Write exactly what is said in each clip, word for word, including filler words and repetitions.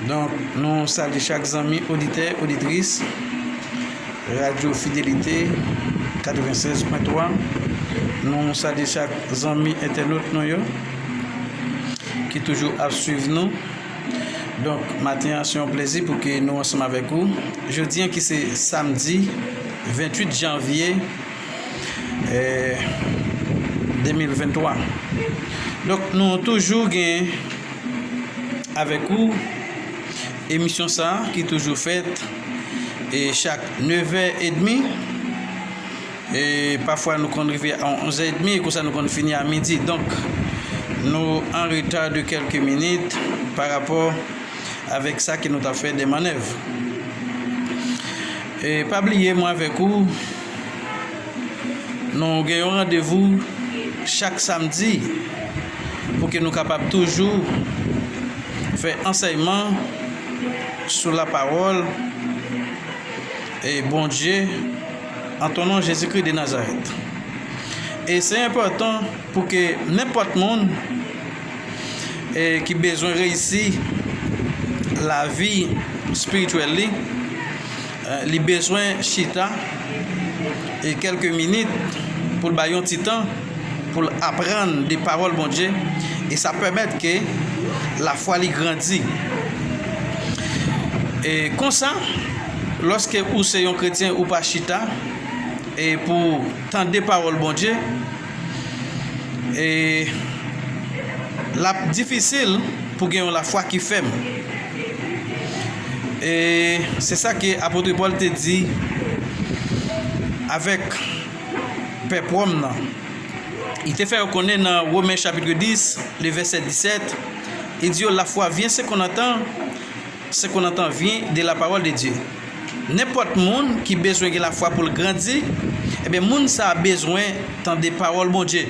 Donk, nou salye chak zanmi oditè, oditris Radyo Fidelite katrevennsèz pwen twa. Nou salye chak zanmi entènot nou yo ki toujou ap swiv nou. Donk, maten an, se yon plezi pou ke nou ansanm avèk ou. Jodi an ki se samdi venntuit janvye, eh, de mil venntwa. Donk, nou toujou gen avèk ou emisyon sa a ki toujou fèt e chak nevè edmi. E pafwa nou konn rive a onzè edmi, e konsa nou konn fini a midi. Donk, nou an reta de kèlke minit pa rapò avèk sa ke nou t ap fè de mannèv. E pa bliye, mwen avèk ou, nou gen yon randevou chak samdi pou ke nou kapab toujou fè ansèyman sou lapawòl e Bondye, an ton non Jezikri de Nazarèt. E se enpòtan pou ke nenpòt moun, e, ki bezwen reyisi lavi espirityèl li, e, li bezwen chita e kèlke minit pou l bay yon ti tan pou l aprann de pawòl Bondye, e sa pèmèt ke lafwa li grandi. E konsa, lòske ou se yon kretyen, ou pa chita e pou tande pawòl Bondye, e l ap difisil pou gen yon lafwa ki fèm. E se sa ke apot Pòl te di avèk pèp Wòm nan. Li te fè yo konnen nan Women chapit dis, le vèsè disèt, li di yo, la foi vient ce qu'on attend, ce qu'on entend vient de la parole de Dieu. Nenpòt moun ki bezwen gen lafwa pou l grandi, ebyen, moun sa a bezwen tande pawòl Bondye.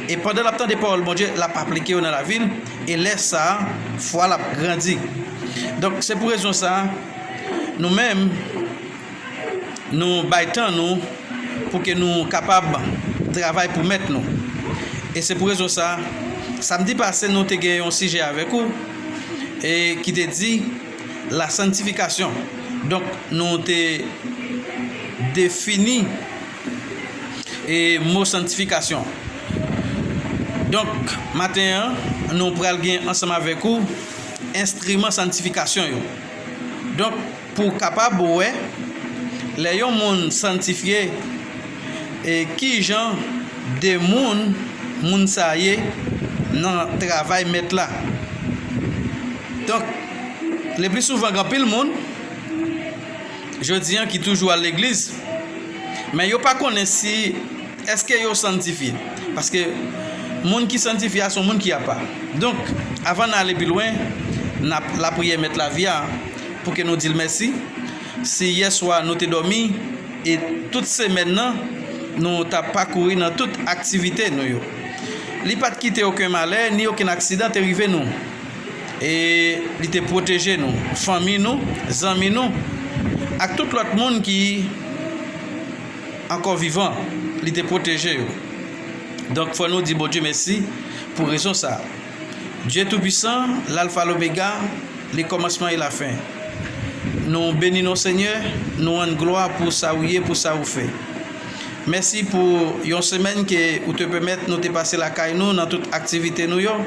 E pandan l ap tande pawòl Bondye, l ap aplike yo nan lavi l, e lè sa a, fwa l ap grandi. Donk, se pou rezon sa a, nou menm, nou bay tan nou pou ke nou kapab travay pou Mèt nou. E se pou rezon sa a, samdi pase, nou te gen yon sijè avèk ou, e ki te di la sanctification. Donk, nou te defini, e, mo santifikasyon. Donk, maten an, nou pral gen ansanm avèk ou enstriman santifikasyon yo. Donk, pou w kapab wè, lè yon moun santifye, e ki jan de moun moun sa a ye nan travay Mèt la. Donk, le pli souvan, gen anpil moun jodi an ki toujou al legliz, men yo pa konnen si èske yo santifye. Paske moun ki santifye a se yon moun ki apa. Donk, avan n ale pi lwen, n ap lapriyè Mèt lavi a pou ke nou di l mèsi. Si yèswa nou te dòmi, e tout semèn nan, nou t ap pakouri nan tout aktivite nou yo. Li pa t kite okenn malè, ni okenn aksidan te rive nou. E li te pwoteje nou, fanmi nou, zanmi nou, ak tout lòt moun ki ankò vivan, li te pwoteje yo. Donk, fò nou di Bondye mèsi pou rezon sa a. Dye Toupisan, Lalfa, Lomega, le kòmansman e lafen. Nou beni non, Senyè, nou rann glwa pou sa ou ye, pou sa ou fè. Mèsi pou yon semèn ke ou te pèmèt nou te pase lakay nou nan tout aktivite nou yo.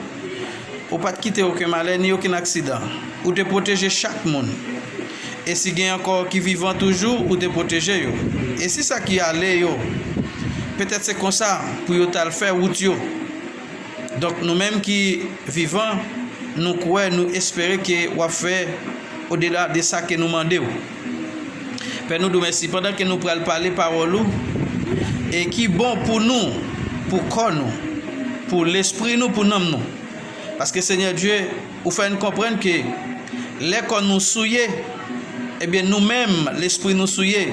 Ou pa t kite okenn malè ni okenn aksidan. Ou te pwoteje chak moun. E si gen ankò ki vivan toujou, ou te pwoteje yo. E si sa ki ale yo, petèt se konsa pou yo t al fè wout yo. Donk, nou menm ki vivan, nou kwè, nou espere ke w ap fè odela de sa ke nou mande w. Pè, nou di w mèsi pandan ke nou pral pale pawòl ou, e ki bon pou nou, pou kò nou, pou lespri nou, pou nanm nou. Paske, Senyè Dye, ou fè n konprann ke lè kò nou souye, ebyen, nou menm, lespri nou souye,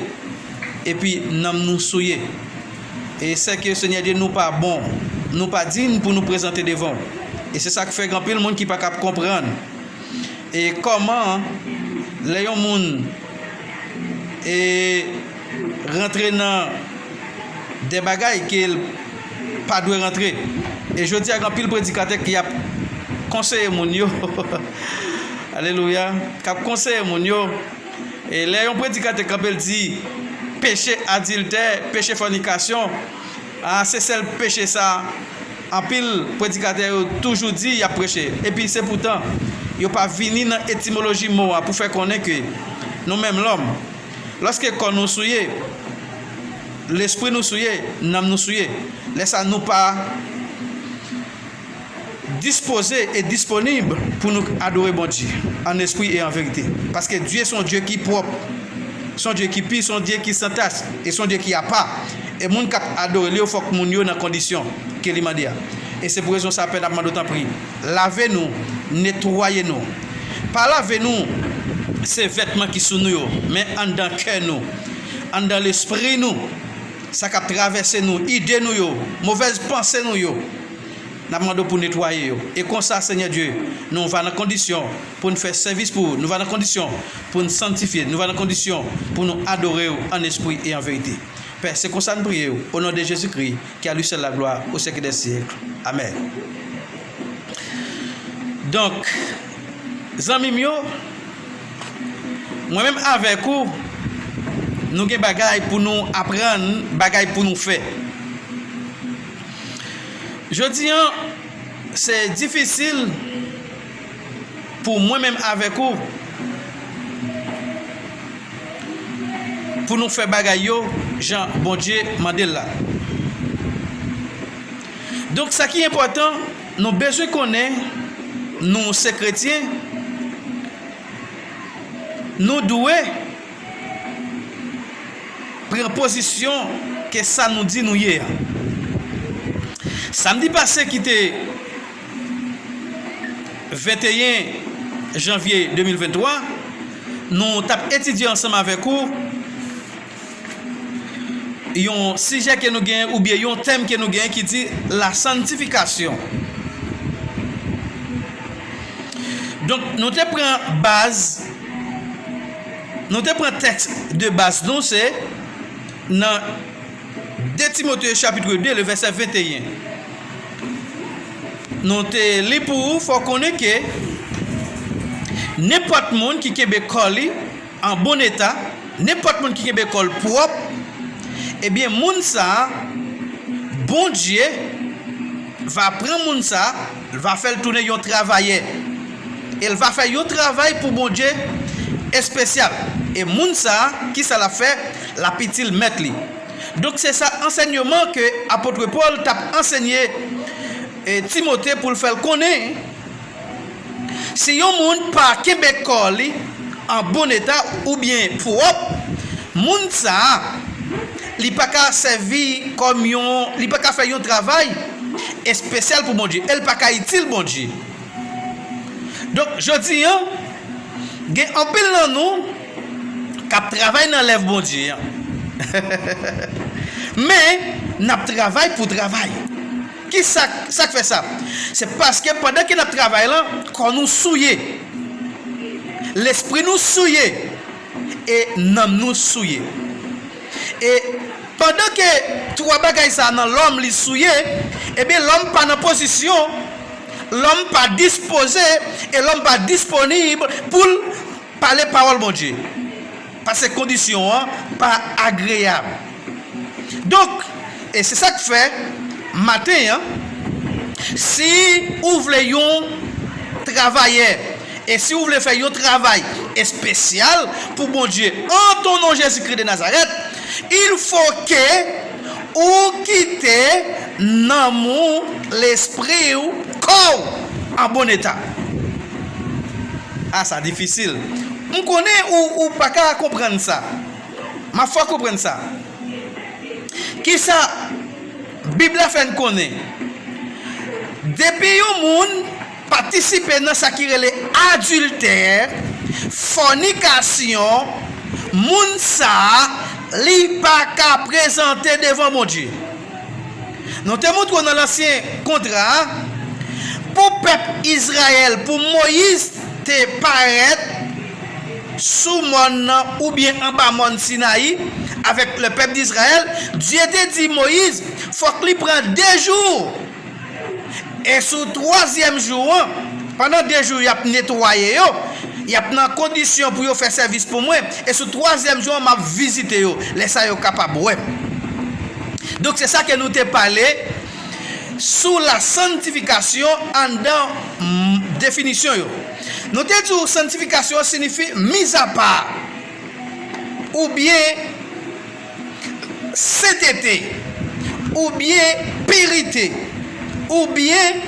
epi nanm nou souye. E sèke, Senyè Dye, nou pa bon, nou pa diy pou nou prezante devan w. E se sa k fè gen anpil moun ki pa kab konprann. E kòman, lè yon moun, e, rantre nan de bagay ke l pa dwe rantre. E jodi a, gen anpil predikatè ki ap konseye moun yo Alelouya. K ap konseye moun yo. E lè yon predikatè kanpe, l di peche adiltè, peche fònikasyon, a, se sèl peche sa anpil predikatè yo toujou di y ap preche. Epi se poutan, yo pa vini nan etimoloji mo a pou fè konnen ke nou menm lòm, lòske kò nou souye, lespri nou souye, nanm nou souye, lè sa nou pa dispoze e disponib pou nou adore Bondye an espri e an verite. Paske Dye se yon Dye ki pwòp, se yon Dye ki pi, se yon Dye ki san tach, e se yon Dye ki apa. E moun k ap adore li yo, fòk moun yo nan kondisyon ke li mande a. E se pou rezon sa, Pè, n ap mande w, tanpri, lave nou, netwaye nou. Pa lave nou, se vètman ki sou nou yo, men anndan kè nou, anndan lespri nou, sa k ap travèse nou, ide nou yo, movèz panse nou yo. N ap mande w pou netwaye yo. E konsa, Senyè Dye, nou va nan kondisyon pou n fè sèvis pou ou. Nou va nan kondisyon pou n sanntifye. Nou va nan kondisyon pou nou adore w an espri e an verite. Pè, se konsa n priye w, au nom de Jésus-Christ, qui à lui seul la gloire au siècle des siècles. Amèn. Donk, zanmi m yo, mwen menm avèk ou, nou gen bagay pou nou aprann, bagay pou nou fè. Jodi an, se difisil pou mwen menm avèk ou pou nou fè bagay yo jan Bondye mande l la. Donk, sa ki enpòtan, nou bezwen konnen nou se kretyen, nou dwe pran pozisyon ke sa nou di nou ye a. Samdi pase ki te venteyen janvye de mil venntwa, nou t ap etidye ansanm avèk ou yon sijè ke nou genyen oubyen yon tèm ke nou genyen ki di la sanctification. Donk, nou te pran baz, nou te pran tèks de baz nou, se nan de Timote chapit de, le vèsè venteyen. Nou te li pou ou, fò w konnen ke nenpòt moun ki kenbe kò li an bon eta, nenpòt moun ki kenbe kò l pwòp, ebyen, moun sa a, Bondye va pran moun sa a, l va fè l tounen yon travayè. E l va fè yon travay pou Bondye espesyal. E moun sa a, kisa l ap fè? L ap itil mèt li. Donk, se sa ansèyman ke apot Pòl t ap ansenye, e, Timote pou l fè l konnen. Si yon moun pa kenbe kò li an bon eta oubyen pwòp, moun sa a, li pa ka sèvi kòm yon, li pa ka fè yon travay espesyal pou Bondye, e l pa ka itil Bondye. Donk, jodi an, gen anpil nan nou k ap travay nan lèv Bondye an. Men, n ap travay pou travay. Ki sa, sa k fè sa? Se paske pandan ke n ap travay lan, kò nou souye. Lespri nou souye. E nanm nou souye. E pandan ke twa bagay sa a nan lòm li souye, ebyen, lòm pa nan pozisyon, lòm pa dispoze, e lòm pa disponib pou l pale pawòl Bondye. Paske kondisyon an pa agreyab. Donk, e se sa k fè, maten an, si ou vle yon travayè, e si ou vle fè yon travay espesyal pou Bondye, an ton non Jezikri de Nazarèt, il faut que ou kite nanm ou, lespri w, kò w an bon eta. A, sa difisil. M konnen ou, ou pa ka konprann sa. M ap fè w konprann sa. Kisa Bib la fè n konnen? Depi yon moun patisipe nan sa ki rele adiltè, fònikasyon, moun sa a, li pa ka prezante devan Bondye. Nou te montre w nan Lansyen Kontra a, pou pèp Izrayèl, pou Moyiz te parèt sou mòn nan oubyen anba mòn Sinayi avèk le pèp d'Izrayèl, Dye te di Moyiz, fòk li pran de jou. E sou twazyèm jou an, pandan de jou y ap netwaye yo, Y ap nan kondisyon pou yo fè sèvis pou mwen, e sou twazyèm jou an, m ap vizite yo. Lè sa a, yo kapab wè m. Donk, se sa ke nou te pale sou la santifikasyon anndan, mm, definisyon yo. Nou te di w santifikasyon siyifi mizapa, oubyen sentete, oubyen pirite, oubyen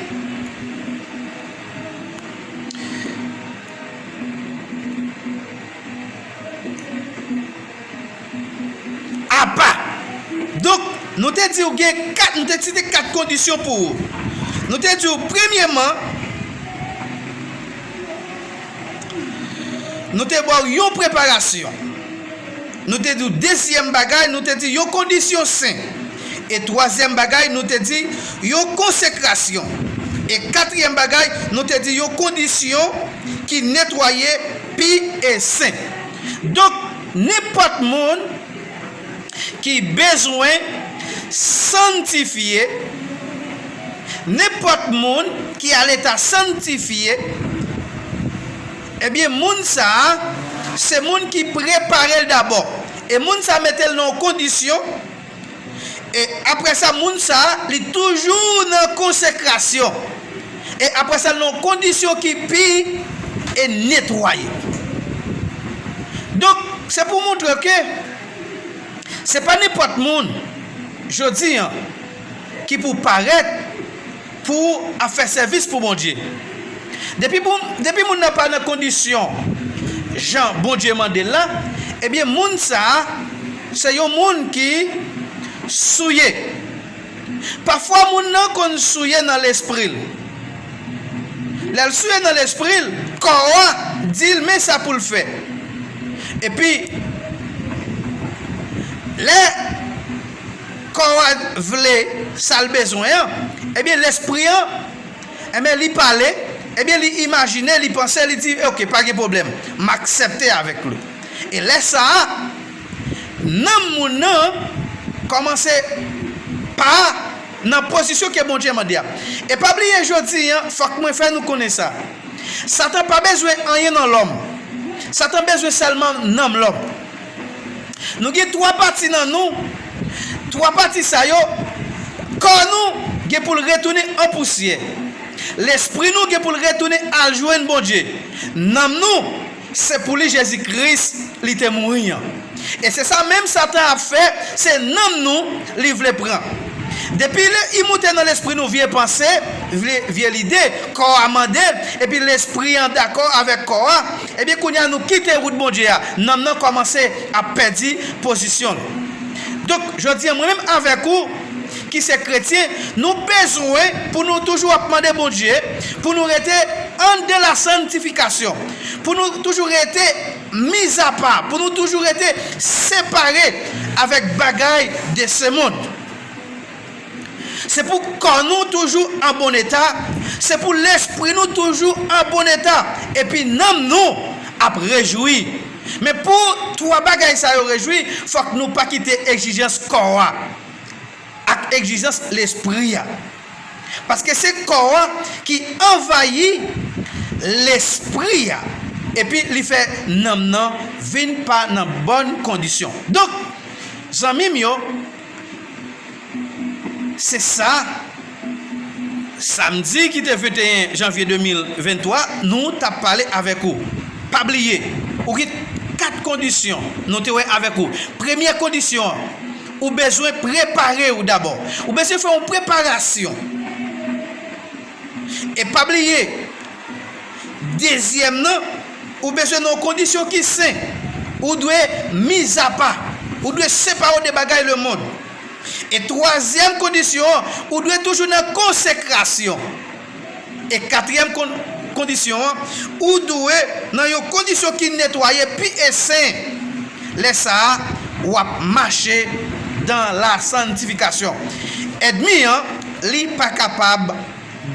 apa. Donk, nou te di w gen kat, nou te site kat kondisyon pou ou. Nou te di w, premyèman, nou te ba w yon preparasyon. Nou te di w dezyèm bagay, nou te di yon kondisyon sen. E twazyèm bagay, nou te di yon konsekrasyon. E katriyèm bagay, nou te di yon kondisyon ki netwaye, pi e sen. Donk, nenpòt moun ki bezwen sanntifye, nenpòt moun ki a leta sanntifye, ebyen, moun sa a, se moun ki prepare l dabò. E moun sa a mete l nan yon kondisyon, e apre sa, moun sa a, li toujou nan konsekrasyon. E apre sa, l nan yon kondisyon ki pi e netwaye. Donk, se pou montre ke se pa nenpòt moun, jodi a, ki pou parèt pou ap fè sèvis pou Bondye. Depi pou, depi moun nan pa nan kondisyon jan Bondye mande l la, ebyen, moun sa a, se yon moun ki souye. Pafwa, moun nan konn souye nan lespri l. Lè l souye nan lespri l, kò a di l men sa pou l fè. Epi, lè kò a vle sa l bezwen an, ebyen, lespri an, ebyen, li pale, ebyen, li imajine, li panse, li di, "Ok, pa gen pwoblèm, m aksepte avèk li." E lè sa a, nanm moun nan kòmanse pa nan pozisyon ke Bondye mande a. E pa bliye, jodi a, fòk mwen fè nou konnen sa. Satan pa bezwen anyen nan lòm. Satan bezwen sèlman nanm lòm. Nou gen twa pati nan nou. Twa pati sa yo, kò nou gen pou l retounen an pousyè. Lespri nou gen pou l retounen al jwenn Bondye. Nanm nou, se pou li Jezi Kris li te mouri an. E se sa menm Satan ap fè, se nanm nou li vle pran. Depi li moute nan lespri nou vye panse, vye, vye lide, kò a mande l, epi lespri an dakò avèk kò a, ebyen, kounye a nou kite wout Bondye a, nanm nan kòmanse ap pèdi pozisyon l. Donk, jodi a, mwen menm avèk ou, ki se kretyen, nou bezwen pou nou toujou ap mande Bondye pou nou rete anndan la santifikasyon, pou nou toujou rete mizapa, pou nou toujou rete separe avèk bagay de se mond. Se pou kò nou toujou an bon eta, se pou lespri nou toujou an bon eta, epi nanm nou ap rejwi. Men pou twa bagay sa yo rejwi, fòk nou pa kite egzijans kò a ak egzijans lespri a. Paske se kò a ki anvayi lespri a, epi li fè nanm nan vin pa nan bòn kondisyon. Donk, zanmi m yo, se sa, samdi ki te venteyen janvye de mil venntwa, nou t ap pale avèk ou. Pa bliye, ou gen kat kondisyon nou te wè avèk ou. Premye kondisyon an, ou bezwen prepare w dabò. Ou bezwen fè yon preparasyon. E pa bliye, dezyèm nan, ou bezwen nan yon kondisyon ki sen. Ou dwe mizapa. Ou dwe separe w de bagay lemonn. E twazyèm kondisyon an, ou dwe toujou nan konsekrasyon. E katriyèm kon-, kondisyon an, ou dwe nan yon kondisyon ki netwaye, pi e sen. Lè sa a, w ap mache dan la santifikasyon. Ènmi an, li pa kapab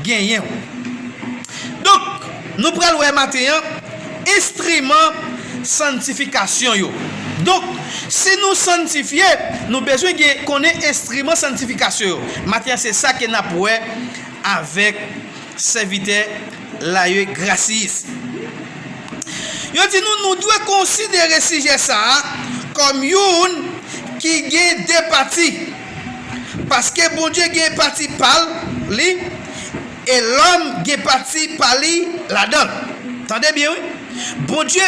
genyen w. Donk, nou pral wè maten an enstriman santifikasyon yo. Donk, si nou santifye, nou bezwen gen, konnen enstriman santifikasyon yo. Maten an, se sa ke n ap wè avèk sèvitè Laye Graciis. Yo di nou, nou dwe konsidere sijè sa a kòm youn ki gen de pati. Paske Bondye gen pati pa l, li, e lòm gen pati pa li ladan l. Tande byen, wi. Bondye,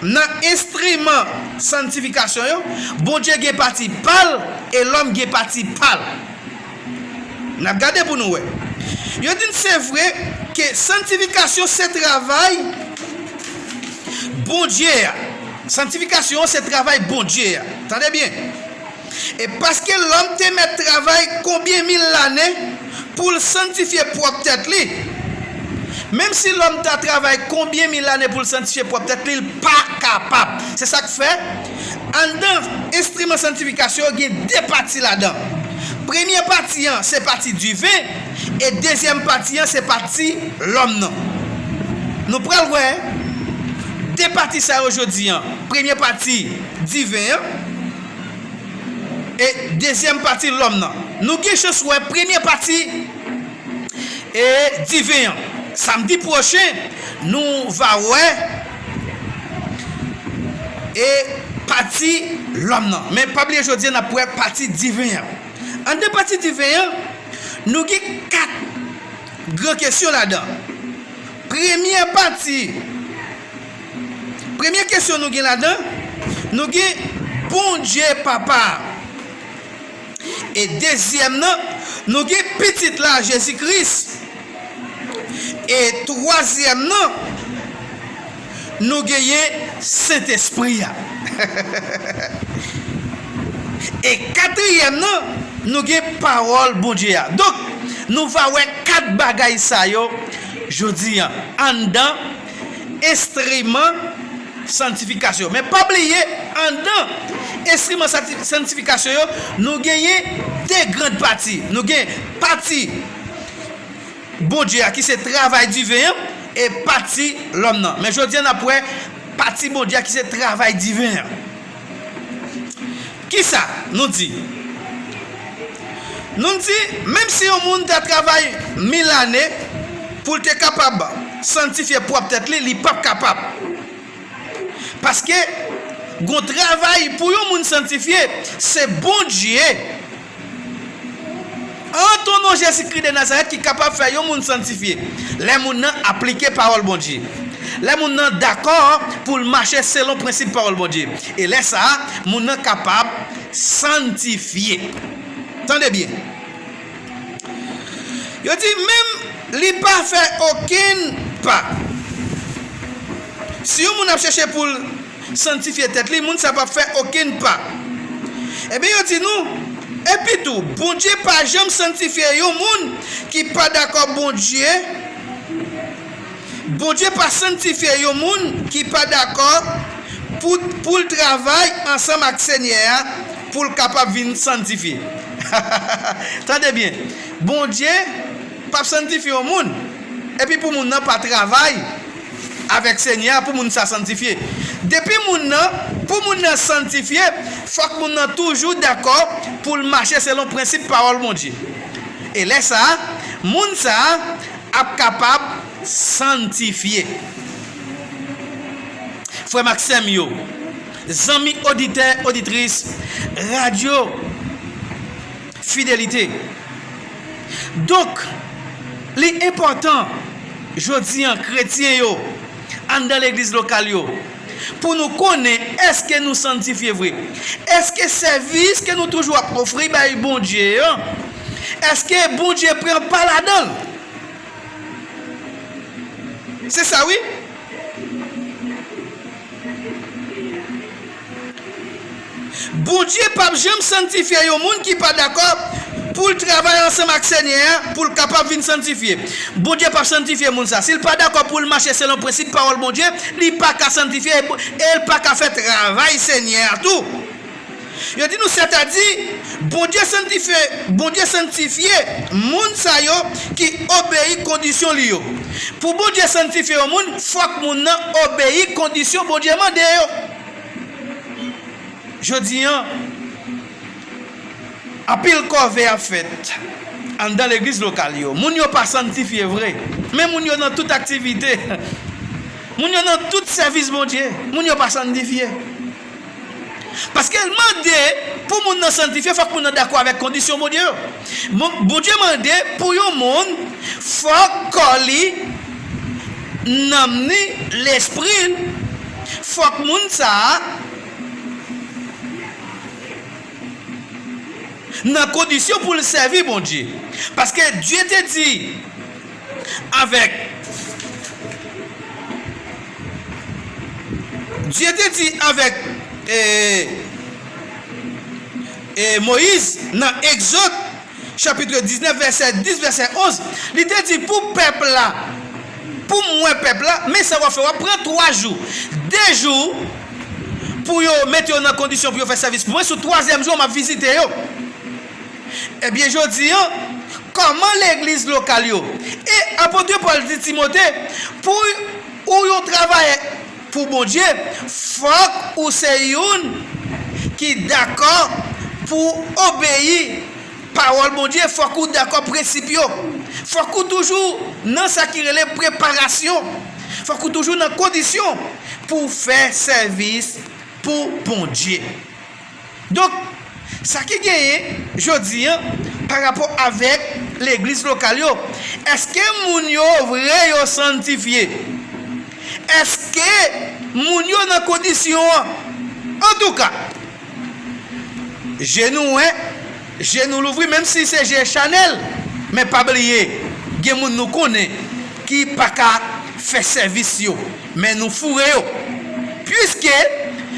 nan enstriman sanntifikasyon yo, Bondye gen pati pa l e lòm gen pati pa l. N ap gade pou nou wè. Yo di n se vre ke sanntifikasyon se travay Bondye a. Sanntifikasyon an se travay Bondye a. Tande byen. E paske lòm te mèt travay konbyen mil lane pou l sanntifye pwòp tèt li, menm si lòm ta travay konbyen mil lane pou l sanntifye pwòp tèt li, l pa kapab. Se sa k fè, anndan enstriman sanntifikasyon yo, gen de pati ladan. Premye pati an, se pati diven, e dezyèm pati an, se pati lòm nan. Nou pral wè de pati sa yo jodi an. Premye pati diven an, e dezyèm pati lòm nan. Nou gen chans wè premye pati e diven an. Samdi pwochen, nou va wè e pati lòm nan. Men pa bliye jodi an n ap wè pati diven an. Anndan pati diven an, nou gen kat gran kesyon ladan. Premye pati, premye kesyon nou gen ladan, nou gen Bondye Papa. E dezyèm nan, nou gen Pitit la, Jezi Kris. E twazyèm nan, nou genyen Sentespri a. E katriyèm nan, nou gen pawòl Bondye a. Donk, nou va wè kat bagay sa yo jodi an, anndan enstriman sanntifikasyon. Men pa bliye, anndan enstriman santi-, sanntifikasyon yo, nou genyen de gran pati. Nou gen pati Bondye a ki se travay diven an e pati lòm nan. Men jodi an n ap wè pati Bondye a ki se travay diven an. Kisa nou di? Nou di, menm si yon moun ta travay mil ane pou l te kapab sanntifye pwòp tèt li, li p ap kapab. Paske gon travay pou yon moun sanntifye, se Bondye, an ton non Jezikri de Nazarèt, ki kapab fè yon moun sanntifye. Lè moun nan aplike pawòl Bondye. Lè moun nan dakò pou l mache selon prensip pawòl Bondye. E lè sa a, moun nan kapab sanntifye. Tande byen. Yo di menm li pa fè okenn pa. Si yon moun ap chèche pou l sanntifye tèt li, moun sa p ap fè okenn pa. Ebyen, yo di nou, epitou, Bondye pa janm sanntifye yon moun ki pa dakò Bondye. Bondye pa sanntifye yon moun ki pa dakò pou, pou l travay ansanm ak Senyè a pou l kapab vin sanntifye. Tande byen, Bondye p ap sanntifye yon moun, epi pou moun nan pa travay avèk Senyè a pou moun sa sanntifye. Depi moun nan, pou moun nan sanntifye, fòk moun nan toujou dakò pou l mache selon prensip pawòl Bondye. E lè sa a, moun sa a ap kapab sanntifye. Frè m ak sè m yo, zanmi oditè, oditris radyo Fidelite. Donk, li enpòtan jodi an, kretyen yo, anndan legliz lokal yo, pou nou konnen èske nou sanntifye vre. Èske sèvis ke nou toujou ap ofri bay Bondye an, èske Bondye pran pa ladan l? Se sa wi. Bondye p ap janm sanntifye yon moun ki pa dakò pou l travay ansanm ak Senyè a pou l kapab vin sanntifye. Bondye p ap sanntifye moun sa. Si l pa dakò pou l mache selon prensip pawòl Bondye, li pa ka sanntifye e l pa ka fè travay Senyè a tou. Yo di nou, sètadi, Bondye sanntifye, Bondye sanntifye moun sa yo ki obeyi kondisyon li yo. Pou Bondye sanntifye yon moun, fòk moun nan obeyi kondisyon Bondye mande yo. Jodi an, anpil kòve ap fèt anndan legliz lokal yo. Moun yo pa sanntifye vre, men moun yo nan tout aktivite. Moun yo nan tout sèvis Bondye, moun yo pa sanntifye. Paske l mande pou moun nan sanntifye, fòk moun nan dakò avèk kondisyon Bondye yo. Bon, Bondye mande pou yon moun, fòk kò li, nanm ni, lespri l, fòk moun sa a nan kondisyon pou l sèvi Bondye. Paske Dye te di avèk, Dye te di avèk, e, e, Moyiz nan Egzòd, chapit diznèf, vèsè dis, vèsè onz, li te di pou pèp la, pou m wè pèp la, men sa w ap fè, w ap pran twa jou, de jou, pou yo mete yo nan kondisyon pou yo fè sèvis pou mwen, sou twazyèm jou, m ap vizite yo. Ebyen, jodi a, kòman legliz lokal yo? E apot Pòl di Timote, pou ou yon travayè pou Bondye, fòk ou se youn ki dakò pou obeyi pawòl Bondye, fòk ou dakò prensip yo. Fòk ou toujou nan sa ki rele preparasyon. Fòk ou toujou nan kondisyon pou w fè sèvis pou Bondye. Donk, sa ki genyen jodi a pa rapò avèk legliz lokal yo, èske moun yo vre yo sanntifye? Èske moun yo nan kondisyon an? Antouka, je nou wè, je nou louvri, menm si se je Chanèl, men pa bliye, gen moun nou konnen ki pa ka fè sèvis yo, men nou foure yo. Piske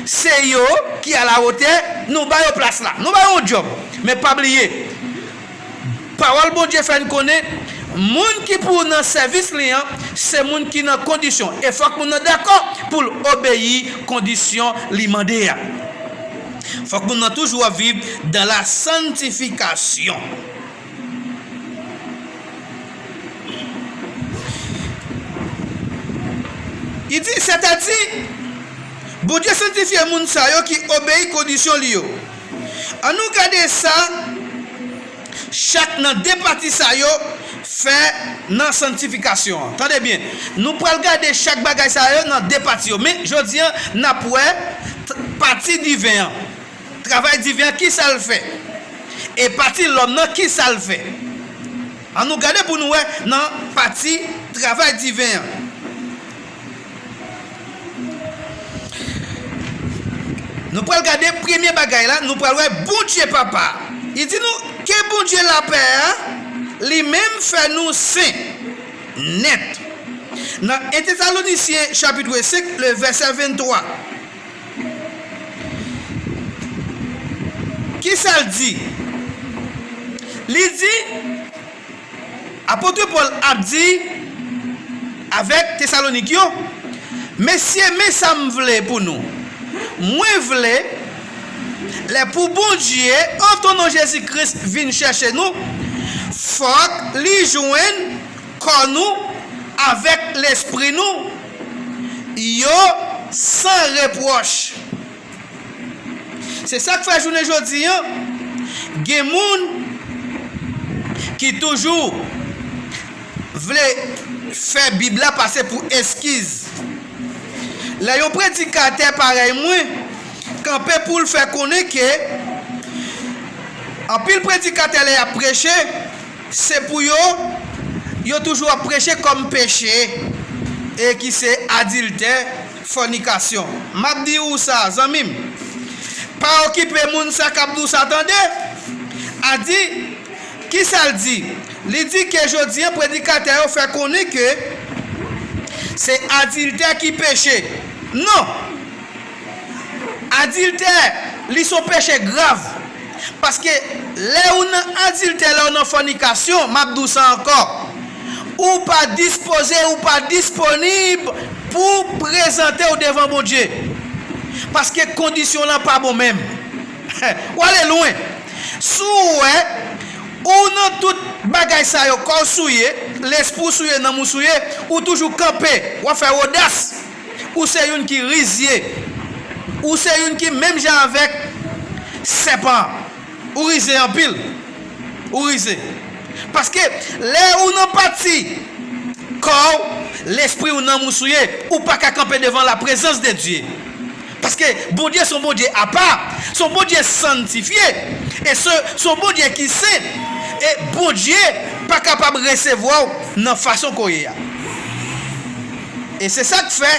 se yo ki alawotè, nou ba yo plas la, nou ba yo yon djòb. Men pa bliye, pawòl Bondye fè n konnen, moun ki pou nan sèvis li an, se moun ki nan kondisyon. E fòk moun nan dakò pou l obeyi kondisyon li mande a. Fòk moun nan toujou ap viv dans la sanctification. Li di, sètadi, Bondye sanntifye moun sa yo ki obeyi kondisyon li yo. Ann nou gade sa chak nan de pati sa yo fè nan sanntifikasyon an. Tande byen, nou pral gade chak bagay sa yo nan de pati yo. Men, jodi a, n ap wè t-, pati diven an. Travay diven an, ki sa l fè? E pati lòm nan, ki sa l fè? Ann nou gade pou nou wè nan pati travay diven an. Nou pral gade premye bagay la, nou pral wè Bondye Papa. Li di nou ke Bondye lapè a, li menm fè nou sen nèt. Nan en Tesalonisyen chapit senk, le vèsè venntwa. Ki sa l di? Li di, apot Pòl ap di avèk Tesalonik yo, mesye, men sa m vle pou nou. Mwen vle, lè pou Bondye, an ton non Jezi Kris, vin chèche nou, fòk li jwenn kò nou avèk lespri nou, yo san repwòch. Se sa k fè jounen jodi a, gen moun ki toujou vle fè Bib la pase pou eskiz. Lè yon predikatè parèy mwen kanpe pou l fè konnen ke anpil predikatè lè y ap preche, se pou yo, yo toujou ap preche kòm peche, e ki se adiltè, fònikasyon. M ap di ou sa, zanmi m. Pa okipe moun sa k ap di w sa, tande. A di, ki sa l di? Li di ke jodi a, predikatè yo fè konnen ke se adiltè ki peche. Non! Adiltè, li se yon peche grav. Paske lè ou nan adiltè, lè ou nan fònikasyon, m ap di w sa ankò, ou pa dispoze, ou pa disponib pou w prezante w devan Bondye. Paske kondisyon lan pa bon menm. W ale lwen. Si w wè, ou nan tout bagay sa yo, kò w souye, lespri w souye, nanm ou souye, ou toujou kanpe, w ap fè odas. Ou se youn ki rizye. Ou se youn ki menm jan avèk sèpan. Ou rize anpil. Ou rize. Paske lè ou nan pati kò w, Lespri w nan mous ou ye, ou pa ka kanpe devan laprezans de Dye. Paske Bondye se yon Bondye apa, se yon Bondye santifye, e se se yon Bondye ki sen. E Bondye pa kapab resevwa w nan fason ke w ye a. E se sa k fè,